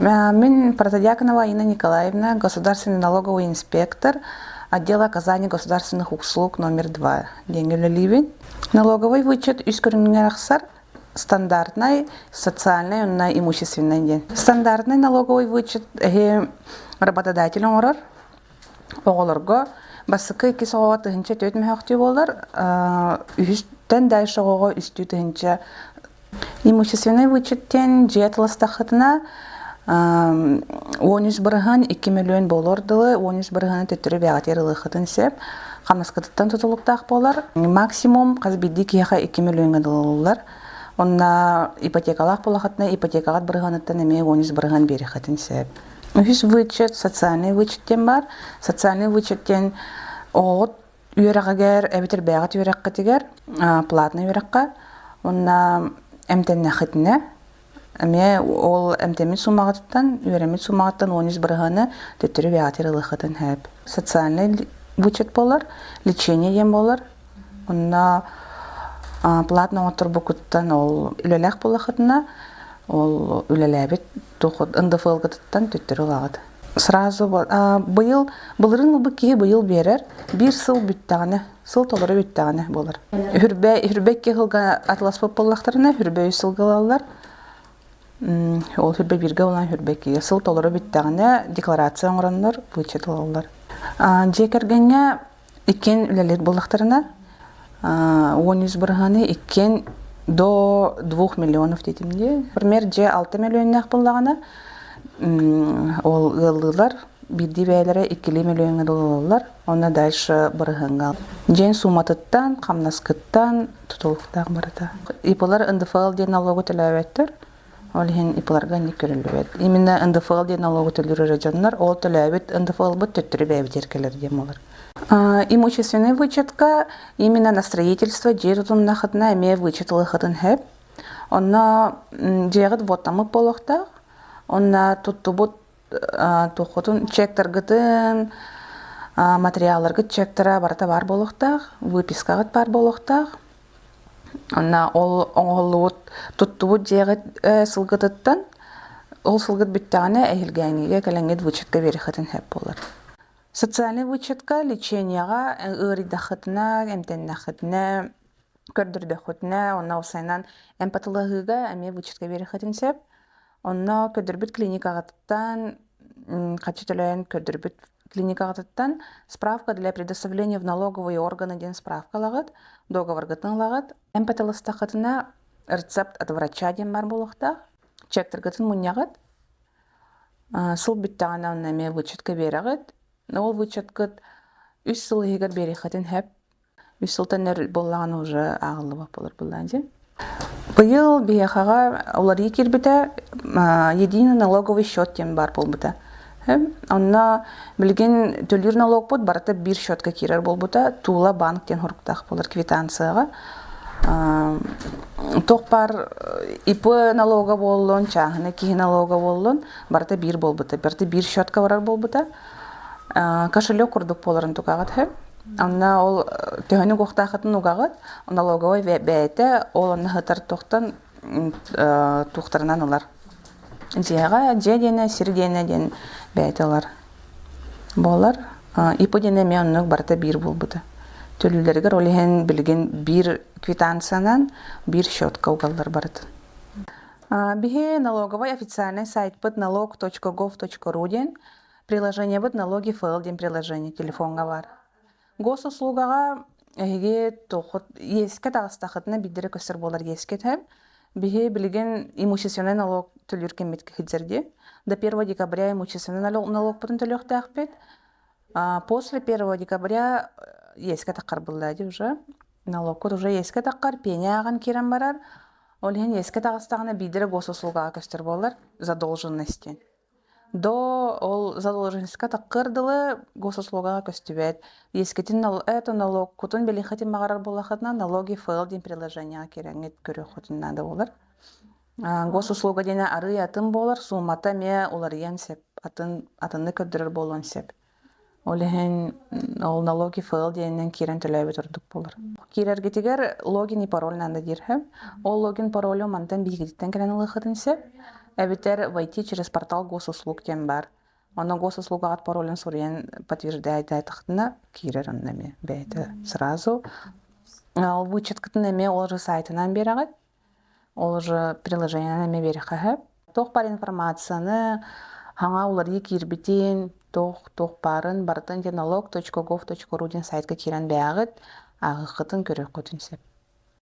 Мин Протодьяконова Инна Николаевна, государственный налоговый инспектор отдела оказания государственных услуг номер 2 диэҥҥэ үлэлиибин. Налоговый вычет үс көрүҥҥэ арахсар: стандартнай, социальнай уонна имущественнай диэн. Стандартный налоговый вычет эһи работодатель оҥорор. Оҕолорго бастакы иккис оҕоҕо 1004 мөһөөхтүү буолар, үһүстэн дальше оҕоҕо үстүү тыһыынча. Имущественнай вычет диэн дьиэ атыластаххытына 13 бырыһыан 2 мөлүйүөн буолуор дылы 13 бырыһыаны төттөрү бэйэҕитигэр ылыаххытын сөп. Хамнаскытыттан тутулуктаах буолар. Максимум хас биирдии киһиэхэ 2 мөлүйүөҥҥэ дылы ылыллар. Онно ипотекалаах буоллаххытына ипотекаҕыт бырыһыаныттан эмиэ 13 бырыһыан биэриэххитин сөп. Үһүс вычет социальный вычет диэн баар. Социальный вычет диэн оҕоҕут үөрэҕигэр эбэтэр бэйэҕит үөрэххитигэр платный үөрэххэ уонна эмтэннэххитинэ эмиэ ол эмтэммит суммаҕытыттан үөрэммит суммаҕыттан 13 бырыһыаны төттөрү бэйэҕитигэр ылыаххытын сөп. Социальный вычет буолар, лечение диэн буолар. Онно платно оҥотторбуккуттан ол үлэлээх буоллаххытына ол үлэлээбит НДФЛ-гытыттан төттөрү ылаҕыт. Сразу быйыл былырыын ылбыт киһи быйыл биэрэр, биир сыл бүттэҕинэ, сыл толору бүттэҕинэ буолар. Хүрбэ хүрбэ икки сылга атыласпыт буоллахтарына, хүрбэ үс сылга ылаллар. Ол хүрбэ бииргэ ылан хүрбэ иккигэ сыл толору бүттэҕинэ декларация оҥороннор вычет ылаллар. Дьиэ кэргэҥҥэ иккиэн үлэлиир буоллахтарына, 13 бырыһыаны иккиэн до 2 миллионов диэтим дии. Например, дьиэ 6 миллионнаах буоллаҕына, ол ыаллыылар биирдии бэйэлэрэ 2 миллиоҥҥа дылы. Онно дальше бырыһыаҥҥа. Дьиэн сууматыттан, хамнаскыттан тутулуктаах барыта. ИП-лар НДФЛ диэн налогу төлөөбөттөр. Ол иһин ИП-ларга инник көрүллүбэт. Именно НДФЛ диэн налогу төлүүр эрэ дьоннор, ол төлөөбүт НДФЛ-быт төттөрү бэйэбитигэр кэлэр диэн буолар. Имущественный вычетка именно на строительство дьиэ тутуннахытына эмиэ вычет ылыахытын сөп. Онно дьиэҕит вводтаммыт буолуохтаах. Онно туттубут туоххутун чектаргытын, материалларгыт чектара барыта баар буолуохтаах, выпискаҕыт баар буолуохтаах. Онно ол оҥоһуллубут, туттубут дьиэҕит сылгытыттан ол сылгыт бүттэҕинэ эһилгээҥҥигэ кэлэҥҥит вычетка биэриэххитин сөп буолар. Социальный вычетка лечениеҕа ыарыйдаххытына, эмтэннэххитинэ, көрдөрдөххүтүнэ, онно уопсайынан эмпатылаһыыга эмиэ вычетка биэриэххитин сөп. Онно көрдөрбүт клиникаҕытыттан харчы төлөөн көрдөрбүт клиникаҕытыттан справка для предоставления в налоговые органы диэн справка ылаҕыт, договоргытын ылаҕыт. Эмпатыластаххытына рецепт от врача диэн баар буолуохтаах. Чектаргытын мунньаҕыт. Сыл бүттэҕинэ онно эмиэ вычетка биэрэҕит. Ол вычеткыт 3 сыл иһигэр биэриэххитин сөп. 3 сылтан өр буоллаҕына уже ааҕыллыбат буолар буоллаҕа дии. Быйыл биһиэхэҕэ уларыйыы киирбитэ, единый налоговый счет диэн баар буолбута. Онно билигин төлүүр налогпут барыта биир счетка киирэр буолбута. Тула банк диэн суруктаах буолар квитанцияҕа. Туох баар ИП налога буоллун, чааһынай киһи налога буоллун, барыта биир буолбута. Барыта биир счетка барар буолбута. Кошелек курдук буоларын тукаҕыт сөп. Онно ол төһөнү угуохтааххытын угаҕыт, налоговай бэйэтэ ол онно сытар туохтан туохтарынан ылар. Дьиэҕэ дьиэ диэнэ, сир диэнэ диэн бэйэтэ ылар буолар. ИП диэн эмиэ оннук барыта биир буолбута. Төлүүлэригэр ол иһин билигин биир квитанциянан биир счетка угаллар барытын. Биһи налоговай официальный сайтпыт налог.gov.ru диэн приложениебыт Налоги ФЛ диэн приложение телефоҥҥа баар. Госуслугаҕа эһиги туоххут иэскэ таҕыстаххытына биирдэрэ көстөр буолар иэскэ түһэн биһи билигин имущественный налог төлүүр кэммит сылдьар дии. До 1 декабря имущественный налогпутун төлүөхтээхпит. После 1 декабря иэскэ таххар буолла дии уже. Налогкут уже иэскэ таххар, пеня ааҕан киирэн барар. Ол иһин иэскэ таҕыстаҕына биирдэрэ госуслугаҕа көстөр буолар задолженность диэн. До ол задолженностька таккыр дылы госуслугаҕа көстүбэт. Иэскитин это налогкутун билиэххитин баҕарар буоллаххытына налоги ФЛ диэн приложениеҕа киирэҥҥит көрүөххүтүн наада буолар. Госуслуга диэни арыый атын буолар, суумата эмиэ уларыйан сөп, атын атыннык көрдөрөр буолуон сөп. Ол иһин ол налоги ФЛ диэнинэн киирэн төлөөбүт ордук буолар. Киирэргитигэр логин и пароль надо диир. Ол логин паролю мантан биһигититтэн кэлэн ылыаххытын сөп. Эбэтэр войти через портал госуслуг диэн баар. Онно госуслугаҕыт паролун суруйан подтверждайдаатахтына киирэр онно эмиэ бэйэтэ сразу. Ол вычеткытын эмиэ ол же сайтынан биэрэҕит. Ол же приложениенан эмиэ биэрэххэ сөп. Туох баар информацияны хаҥа уларыйыы киирбитин, туох туох баарын барытын налог.gov.ru диэн сайтка киирэн бэйэҕит ааҕыаххытын, көрүөххүтүн сөп.